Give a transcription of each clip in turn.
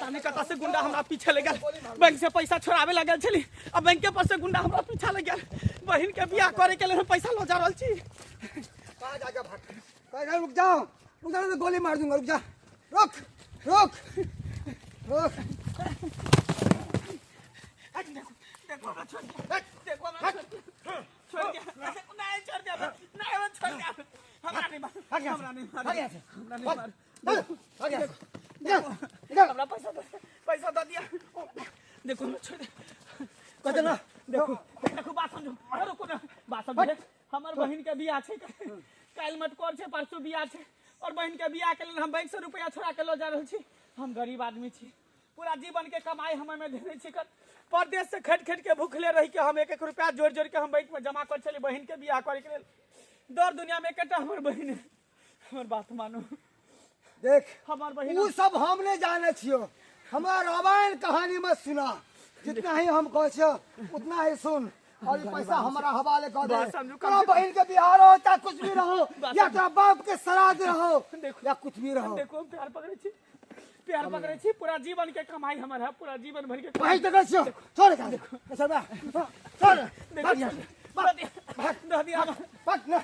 पता नहीं कतऽ से गुंडा हमरा पीछे लग गेल। बैंक से पैसा छोड़ावे लगल छली आ बैंके पर से गुंडा हमरा पीछा लग गेल। बहिन के बियाह करे के लेल हम पैसा लऽ जा रहल छी। कहाँ जाके भाग? कहीं रुक जाओ, रुक जाओ, तो गोली मार दूंगा। रुक जा, रुक रुक रुक। देखो हमरा छोड़ दिया, देखो हमरा छोड़ दिया, छोड़ दिया, नहीं छोड़ दिया, नहीं हमरा छोड़ दिया, हमरा नहीं मार, हमरा नहीं मार, हमरा नहीं मार, देखो हमरा पैसा दे, पैसा दे दिया, देखो हमरा छोड़ दे, कहते ना। देखो देखो बात समझो, रुको ना, बात समझो। हमर बहिन के बियाह छै, काल्हि मटकोर छै, परसू बियाह छै, और बहिन के बियाह के लेल हम बैंक से रुपया छोड़ा के लऽ जा रहल छी। हम गरीब आदमी छी, पूरा जीवन के कमाई हम एहिमे देने छी। परदेश से खटि खटि के भूखले रहि के हम एक एक रुपया जोड़ि जोड़ि के हम बैंक में जमा कर छली बहिन के बियाह करे के लेल। दर दुनिया में एकटा हमर बहिन है, हमर बात मानू। देख हमर बहिन उ सब हम नहीं जाने छियो, हमारा रामायण कहानी मत सुना, जितना ही हम कहे छियो उतना ही सुन। और ये पैसा हमारा हवाले कर दे। बात समझू, कम तोरा से कम- बहन के बिहार हो चाहे कुछ भी रहो, बात या समझू। तोरा बाप के श्राद्ध रहो, देखो। या कुछ भी रहो। देखो हम प्यार पकड़े छी, प्यार पकड़े छी, पूरा जीवन के कमाई हमर है, पूरा जीवन भर के कमाई। वही तो कहे छियो, छोड़ देखो, चल बा, छोड़, देखो, भाग यहाँ से, दऽ दिया, दऽ दिया। भाग ना,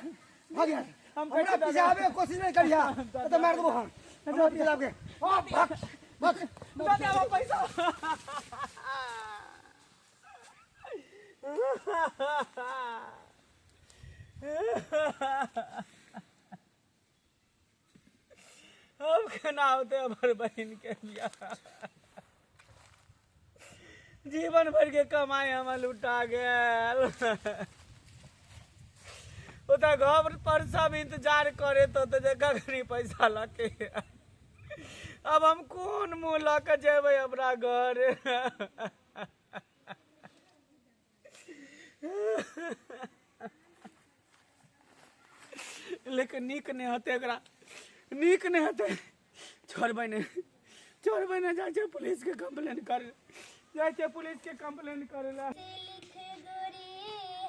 भाग यहाँ से। हम हमरा कैसे दऽ पीछे दिया? आबे के कोशिश नहीं करिया, तो मार देबो हम। हमरा पीछे आबे के। भाग, भाग, भाग। दऽ दिया हमर पैसा। हम केना होते हमर बहिन के बियाह? जीवन भर के कमाई हमर लुटा गेल। ओतऽ घर पर सब इंतजार करे तो जे कखनी पैसा लऽ के। अब हम कोन मुँह लऽ के जेबै अपना घर? लेकिन नीक नहि हेतै एकरा, नीक नहि हेतै। छोड़बै नहि, छोड़बै नहि। जाइ छै पुलिसके कम्प्लेन कर, जाइ छै पुलिसके कम्प्लेन करै लए। लिख गोरी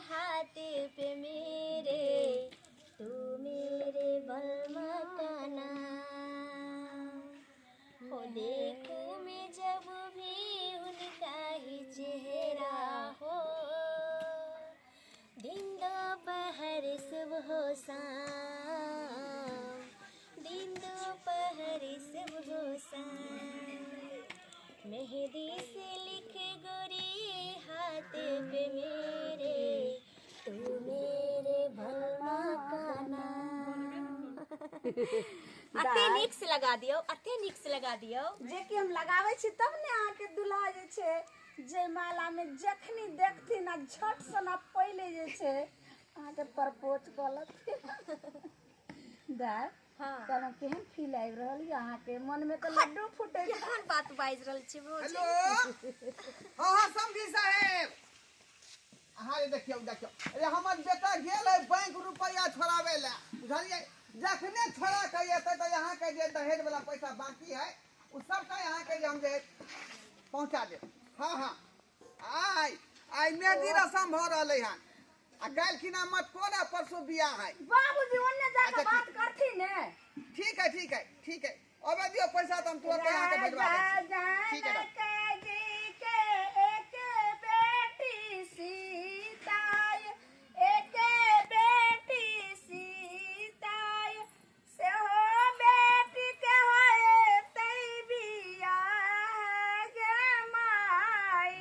हाथ पे मेरे, तू मेरे बलमा का नाम हो। देखूं मैं जब भी उनका ही चेहरा हो, दिन दोपहर सुबह शाम, दिन दोपहर सुबह शाम। मेहंदी से लिख गोरी हाथ पे मेरे, तू मेरे बलमा का नाम। अते नीक से लगा दियौ, अते नीक से लगा दियौ। जे कि हम लगाबै छी तब ने अहाँके दुल्हा जे छै जयमाला में जखनी देखथिन आ झट सना पहिले जे छै अहाँके प्रपोज कऽ लेथिन। दाय, हाँ। कहलहुँ केहन फील आबि रहल यऽ अहाँके मन में? तऽ लड्डू फूटै। केहन बात बाजि रहल छी भौजी? हेलो, हाँ हाँ, समधी साहेब, अहाँ जे देखियौ देखियौ, अरे हमर बेटा गेल है बैंक रुपैआ छोड़ाबै लए, बुझलियै? जखने छोड़ा के एतै तऽ अहाँके जे दहेज वाला पैसा बाकी है ओ सबटा अहाँके जे हम जे पहुँचा देब। हाँ हाँ, आइ आइ मेहदी रसम भऽ रहलै हन आ काल्हि खिना मटकोर आ परसू बियाह है। बाबूजी ओन्ने जाके अच्छा, बात करथिन ने। ठीक है, ठीक है, ठीक है, अबे दियौ पैसा तऽ हम तुरंत अहाँके भेजवा दै छी। ठीक है। जनक जी के एक बेटी सीता, एक बेटी सीता, सेहो बेटी के होतै बियाह गे माई,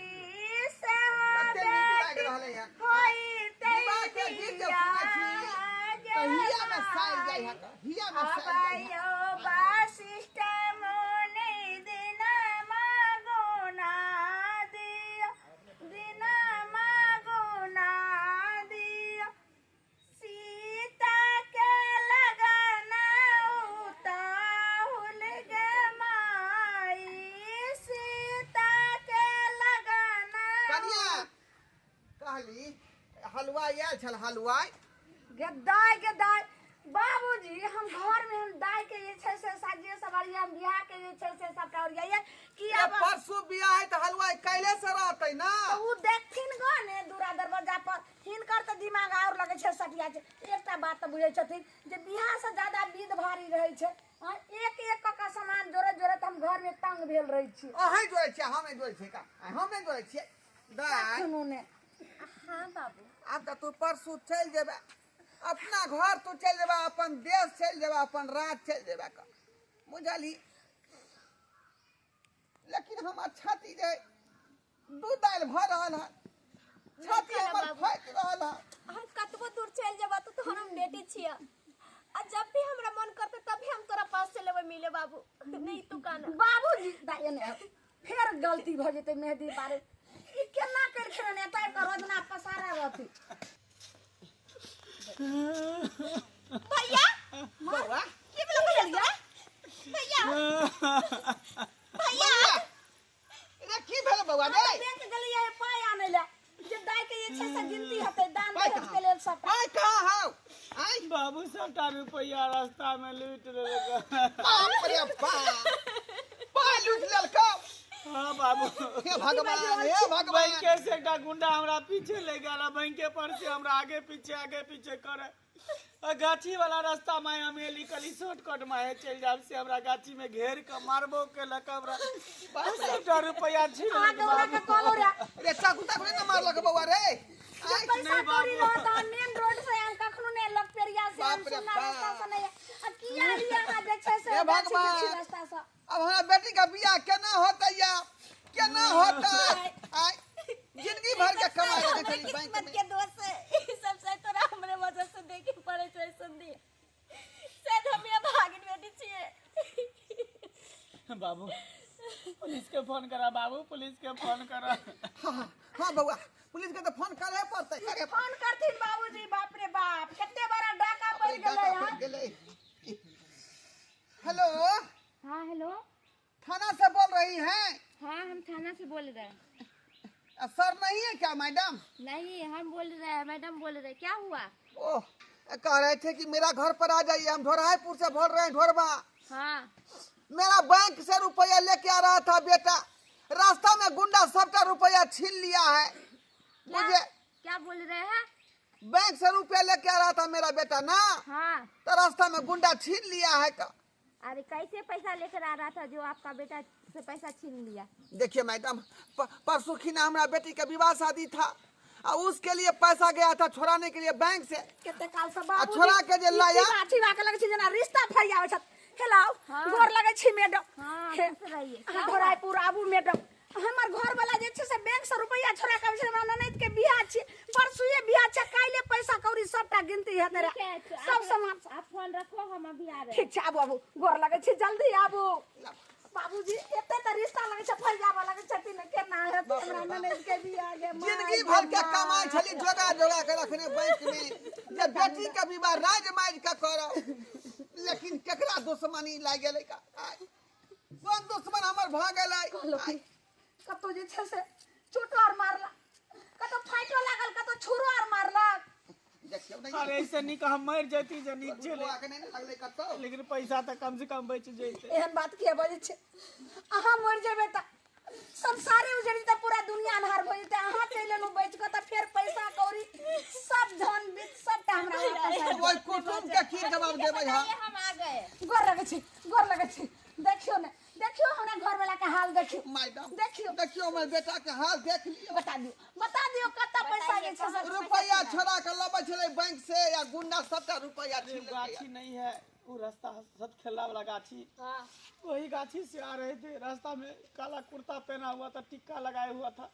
सेहो कते नीक लागि बेटी रहलै हन। होतै विवाह के गीत जब सुनै छी बियाह गे तऽ हिया मे साइल जाइ है, हिया मे साइल जाइ है। अबयो वशिष्ठ मुनि दिना मागुना दियो, दिना मागुना दियो, सीता के लगना उताहुल गे माई, सीता के लगना। कनिया कहली हलवाई आयल छल हलवाई? गे दाय, गे दाय, बाबूजी हम घर में हम दाय के जे छै से साजिए सवार रहलियै हम बियाह के जे छै से सबटा ओरियाइए कि ए, अब परसू बियाह है तऽ हलवाई काल्हि से रहतै ना। तऽ उ देखथिन गो ने दूरा दरवाजा पर, हिनकर तऽ दिमाग आओर लगै छै सटिया छै। एकटा बात तऽ बुझै छथिन जे बियाह से ज्यादा विध भारी रहै छै। आँय, एक एक कऽ के सामान जोड़ैत जोड़ैत हम घर में तंग भेल रहै छी। अहीं जोड़ै छियै, हम नहि जोड़ै छियै का? आँय, हम नहि जोड़ै छियै दाइ। कखनो ने। हाँ बाबू। आब तऽ तू परसू चलि जेबे अपना घर, तू चलि जेबे अपन देश, चलि जेबे अपन राज, चलि जेबे का, बुझलही? लेकिन हमर छाती जे दू दालि भऽ रहल है, छाती नहि हमर बाबू। फाटि रहल है। हम कतबो दूर चलि जेबा तो तोहर हम बेटी छियै, आ जब भी हमरा मन करते तभी हम तोरा पास चल एबै मिले बाबू। नहीं तू काना बाबूजी दाइ एने आउ। फेर गलती भऽ जेतै मेहदी बारे। ई केना केलखिन हन एतऽ आबि कऽ रोजना पसारा रहती। भैया बौआ की भेलो भैया? भैया भैया रे, की भेल बौआ रे? बैंक गेलियै पाइ आनै लए जे दाइ के जे छै से गिनती हेतै दान पाइ दहेज के कहाँ? लेल सबटा। पाइ कहाँ हौ? आँय बाबू, सबटा रुपैआ रास्ता में लूट लेलक। बाप रे बाप, पाइ लूटि लेलकौ? हाँ बाबू। हे भगवान, हे भगवान। बैंके से एकटा गुंडा हमरा पीछे ले गेल, बैंके पर से हमरा आगे पीछे करे, आ गाछी वाला रास्ता में हम एली, कली शॉर्टकट में चलि जाब, से हमरा गाछी में घेर के मारबो केलक, हमरा सबटा रुपैआ छीन अहाँके लेलक ओकरा के बाबू। कहलहुँ रे रे, चाकू ताकू नहि ने मारलक बौआ रे? जे आँय पैसा नहीं कौड़ी बाबू। रहत अहाँ मेन रोड से आम, कखनो नहि लगपेरिया से आम, बाप रे सुन्ना बाप। रास्ता से नहि आ किया एलियै अहाँ जे छै से हे गाछी भगवान। बिरछी रास्ता से। अब हमरा बेटी के बियाह केना होतै या केना होतै? आँय, जिंदगी भर के कमाई रखे हमरे छली बैंक किस्मत में। के दोष है ई सब, शायद तोरा हमरे वजह से देखे पड़े छै संदी, शायद हम ये भागिन बेटी छियै। बाबू, पुलिस के फोन करा बाबू, पुलिस के फोन करा। हाँ हाँ हाँ बौआ, पुलिस के तऽ फोन करे पड़तै, करे। फोन करथिन बाबूजी। बाप रे बाप, कते बड़ा डाका पड़ि गेलै। डाका हँ पड़ि गेलै। हेलो। हाँ हेलो, थाना से बोल रही हैं? हाँ, हम थाना से बोल रहे हैं। सर नहीं है क्या मैडम? नहीं, हम बोल रहे हैं, मैडम बोल रहे हैं। क्या हुआ? ओह, कह रहे थे कि मेरा घर पर आ जाइए, हम ढोरायपुर से बोल रहे हैं, ढोरबा। हाँ। मेरा बैंक से रुपया लेके आ रहा था बेटा, रास्ता में गुंडा सबका रुपया छीन लिया है। क्या मुझे क्या बोल रहे हैं? बैंक से रुपया लेके आ रहा था मेरा बेटा ना, हाँ, तो रास्ता में गुंडा छीन लिया है का। अरे कैसे पैसा लेकर आ रहा था जो आपका बेटा से पैसा छीन लिया? देखिए मैडम, परसों खिना हमारा बेटी का विवाह शादी था और उसके लिए पैसा गया था छोड़ाने के लिए बैंक से। कते काल से आ बाबूजी छोड़ा के जे ई लाया। चिबा चिबा के लगै छै जेना रिश्ता फरियाबै छथि। हेलो। हाँ। गोर लगै छी मैडम। हाँ, हे, खुश रहिए। अहाँ ढोरायपुर आबू मैडम। हमर घर वाला जे छै से बैंक से रुपैआ छोड़ा के आबै छै, हमरा ननैद के बियाह छै, परसुए बियाह छै, काल्हि पैसा कौड़ी सबटा गिनती हेतै रे। ठीक है, तो सब सामान। आप फोन रखो, हम अभी आ रहे हैं। ठीक छै, आबू आबू, गोर लगै छै, जल्दी आबू। बाबूजी, एते तऽ रिश्ता लगै छै फरियाबऽ लगै छथिन, केना हेतै हमरा ननैद के बियाह गे माय जिंदगी भर के गे माय। कमाई छली जोगा जोगा के रखने बैंक में जे बेटी के विवाह राज माज के करब, लेकिन केकरा दुश्मनी लागि गेलै का? आय, कोन दुश्मन हमर भऽ गेलै? कहलहुँ कि कतौ जे छै से चोटो आर मारलक, कतौ फाइटो लागल, कतौ छुरो आर मारलक। देखियौ नहि। अरे ऐसे नीक हम मरि जैती जे नीक छलै। बौआ के नहि ने लगलै कतौ? लेकिन पैसा तऽ कम से कम बचि जैते। एहन बात किया बजै छै? अहाँ मरि जेबै तऽ संसारे उजड़ि जेतै, पूरा दुनिया अन्हार भऽ जेतै। अहाँ चलि एलहुँ बचि कऽ तऽ फेर पैसा कौड़ी सब धन वित्त सबटा हमरा वापस आबि जायत। ओहि कुटुम के की जवाब देबै हम? बताइए, हम आ गए। गोर लगै छी, गोर लगै छी। देखियौ ने, देखियौ हमरा घरवाला के हाल देखियौ। मैडम, देखियौ। देखियौ, हमर बेटा के हाल देख लियौ। बता दियौ, बता दियौ कतऽ पैसा जे छै से। रुपया छोड़ा के लबै छलै बैंक से या गुंडा सबटा रुपया छीन लेलकै। गाछी नहीं है वो रास्ता, सत खेला वाला गाछी। हाँ। वही गाछी से आ रहे थे, रास्ता में काला कुर्ता पहना हुआ था, टिक्का लगाया हुआ था,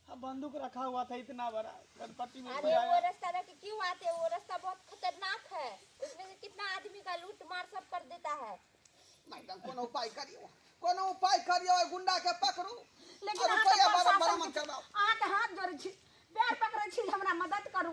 हाँ, बंदूक रखा हुआ था इतना बड़ा, गणपति में अरे कोई वो आया। रास्ता रख के क्यों आते हो? वो रास्ता बहुत खतरनाक है, उसमें से कितना आदमी का लूट मार सब कर देता है। मैडम, कोनो उपाय करियौ, कोनो उपाय करियौ, ओहि गुंडा के पकड़ू लेकिन आ अहाँके रुपैआ प्रशासन बरामद के- करबाउ। अहाँके हाथ जोड़ै छी, पैर पकड़ै छी, हमरा मदद करू।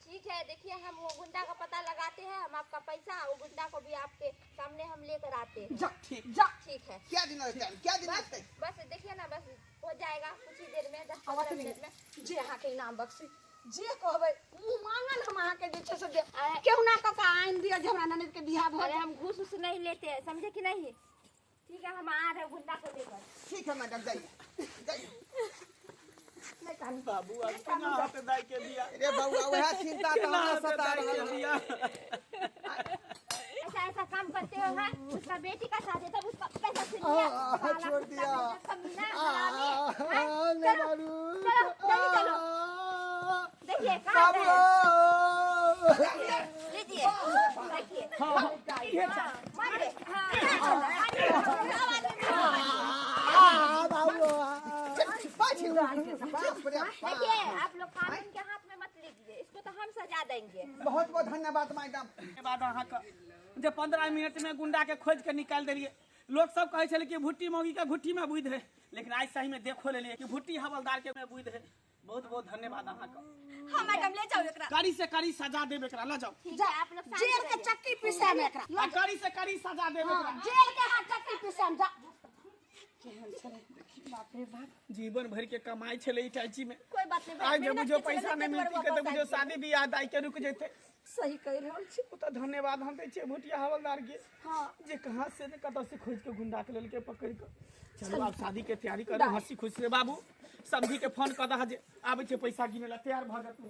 ठीक है, देखिए हम वो गुंडा का पता लगाते हैं, हम आपका पैसा वो गुंडा को भी आपके सामने हम लेकर आते हैं। जा। ठीक। जा। ठीक है। क्या दिन लगतै, क्या दिन बस लगतै? बस देखिए ना, बस हो जाएगा कुछ ही देर में, दस आवत पंद्रह नहीं। मिनट में। जे अहाँके इनाम बख्शी, जे कहबै मुँह मांगल हम अहाँके जे छै से देब। केहुना कऽ के आनि दिअ जे हमरा ननैद के बियाह भऽ अरे जाय। हम घूस उस नहीं लेते हैं, समझे कि नहीं? ठीक है, हम आ रहे हैं गुंडा को लेकर। ठीक है मैडम, जाइए जाइए। बाबू अब केना होतै दाइ के बियाह? रे बउआ, वएह चिंता तऽ केना हमरा होतै सता दाइ के रहल है। बियाह? ऐसा ऐसा काम करते हो हैं? उसका बेटी का शादी तब उसका पैसा छीन लिया। साला छोड़ कुत्ता दिया। बेटा, कमीना, हरामी, हैं? नहीं चलो, मारू। चलो जल्दी चलो। देखिए कहाँ बाबू गए? लीजिए, देखिए। हाँ, इहे छै। मारिए। हाँ, मारिए, सब आदमी मिलकर मारिए। बाबू पाछी बाप रे बाप। देखिए आप लोग कानून के हाथ में मत लीजिए, इसको तो हम सजा देंगे। बहुत बहुत धन्यवाद मैडम। धन्यवाद अहाँके जे 15 मिनट में गुंडा के खोज के निकालि देलियै। लोक सब कहै छलै कि भुट्टी मौगी के घुट्टी में बुद्धि है, लेकिन आइ सही में देखो लेलियै कि भुट्टी हवलदार के में बुद्धि है। बहुत बहुत धन्यवाद अहाँके। हाँ मैडम, ले जाओ एकरा। कड़ी से कड़ी सजा देब एकरा, लऽ जाउ। ठीक है, आप लोग शांत जेल के रहिए। चक्की पिसाम एकरा। आ कड़ी से कड़ी सजा देब एकरा। जेल के हाथ चक्की पिसाम जा। केहन छलै, बाप रे बाप। जीवन भर के कमाई छलै इटाची में। कोई बात नहीं। आइ जे मेहनत बुझो के छलै, पैसा नहि ताहि दुआरे मिलती के तऽ वापस बुझो आबि गेल। शादी बियाह दाइ के रुक जेतै। सही कहि रहल छी। ओ तऽ धन्यवाद हम दै छियै भुटिया हवलदार के। हाँ। जे कहाँ से ने कतऽ से खोज के गुंडा के लेलकै पकड़ि कऽ। चलू आब शादी के तैयारी करू हंसी खुशी से। बाबू समझी के फोन कऽ दह जे आबै छै पैसा गिने ला, तैयार भऽ जेतू।